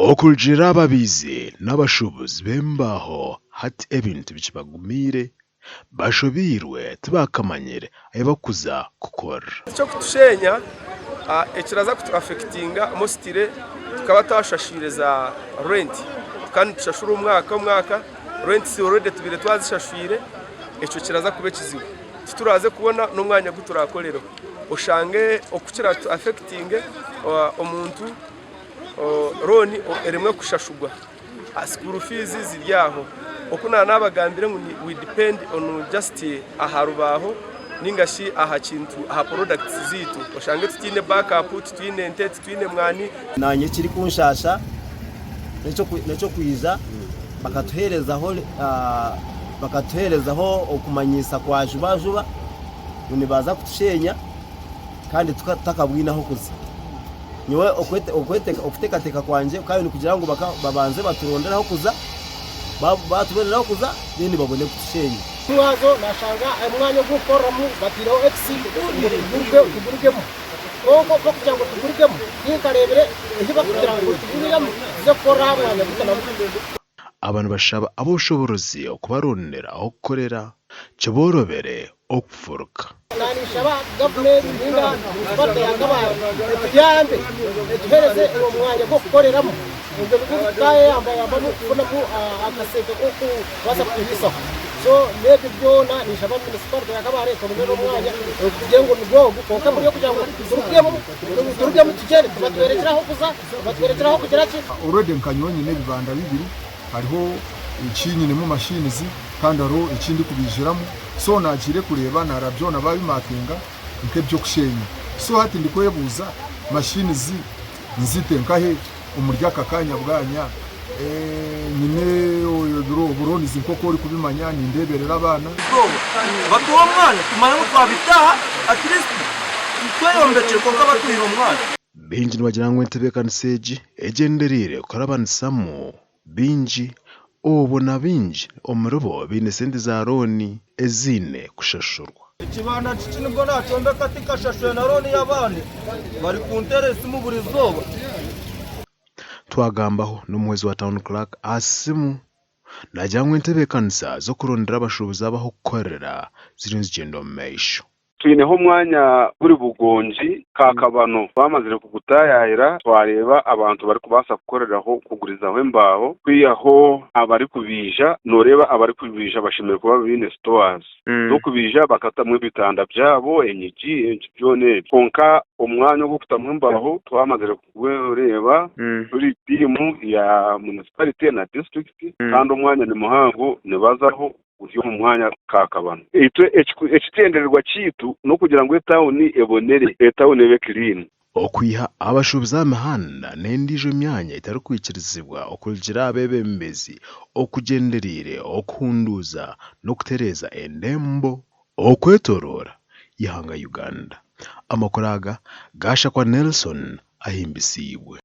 Okurugiirira aha babaizi n'abashuubuzi b'embaaho hati ebintu bikibagumiire, bashobeirwe tibakamanyire ahi barikuza kukora. Eky'okutusheenya ekiraza kutu affectinga mostly tukaba twashashwire za rent tukaba nitushashura omwaka omwaka rent already tubaire twazishashwire ekyo kiraza kuba ekizibu tituraze kubona n'omwanya ogu turakorereho oshange oku kiratu affectinge omuntu looni eremwe kushashurwa, school fees ziri aho. Oku naanabagambire ngu we depend on just aha rubaaho ninga shi aha kintu aha products zaitu oshange tutaine back up, titwine nte, titwine mwani. Naanye ekirikunshasha n'eky'okwija bakatuheerezaho bakatuheerezaho okumanyiisa kwa jubajuba ngu nibaza kutusheenya kandi tutakabwine ah'okuza. Nyowe okuteekateeka kwangye kukaba nikugira ngu babanze baturondere ah'okuza, baaturondera ah'okuza then babone kutusheenya. Omwazo nashanga omwanya ogu nkukoreramu bataireho ekisi ngu tugurugemu kwonka okugira ngu tugurugemu tinkareebire ehi barikugira ngu tugurugemu tuze kukorera aha mwanya guta na guta. Aba nibashaba ab'obushoboorozi okubarondera ah'okukorera kiboorobere okufuruka. Naanshaba gavumenti ninga munisiparite ya Kabale etuyambe etuhereze omwanya gw'okukoreramu obwo nibwo tukayeyambayambamu kufunamu akasente k'okubaasa kutuhisaho. So n'ebyo byona ninshaba munisiparite ya Kabale eturondere omwanya tugire ngu nigwo ogu kwonka buri okugira ngu turugemu turugemu tugyende tibatworekire ah'okuza, tibatworekire ah'okugira ki. Already nka nyowe nyine ebibanda bibiri hariho eki nyinemu machines kandi hariho eki ndikubiijiramu so naagiire kureeba nareeba byona baabimakinga nk'eby'okusheenya so hati ndikwebuuza machines nzite nkahe omuri aka kaanya bwanya nyine oburoonizi nk'oku orikubimanya nindeeberera abaana. Batuhe omwanya tumanye ngu twabitaaha at least tweyombekye kwonka batuhaire omwanya. Baingi nibagira ngu entebeekanisa egi egyendereire kurabanisamu Baingi obwo na baingi omuribo baine sente za looni eziine kushashurwa. Ekibanda kiki nibwo nakyombeka tinkashashwire na looni y'abandi barikunteera esimu buri izooba. Twagambaho n'omuhwezi wa Town Clerk aha simu, naagira ngu entebeekanisa z'okurondera abashuubuzi aba ah'okukorera ziriyo nizigyenda omu maisho. Twineho omwanya guri Bugongi, Kakabano. Twamazire kugutaayaayira twareeba abantu barikubaasa kukoreraho kugurizaho embaaho kwihaho abarikubiija. Nooreeba abarikubiija bashemereire kuba baine stores z'okubiija bakatamu ebitanda byabo, enyigi, ebintu byona ebyo. Kwonka omwanya ogw'okutamu embaaho twamazire kugureeba turi tiimu ya munisipalite na disiturikiti kandi omwanya ni muhango nibazaho. guri omu mwanya Kakabano. Itwe ekigyendererwa kyaitu n'okugira ngu etawuni ebonere, etawuni ebe kiriini. Okwiha abashuubuzi aha mihanda n'endiijo myanya etarikwikirizibwa okurugiirira aha beebembezi okugyendereire okuhunduuza n'okutereeza endembo okwetoroora eihanga Uganda. Amakuru aga gaashakwa Nelson Ahimbisiibwe.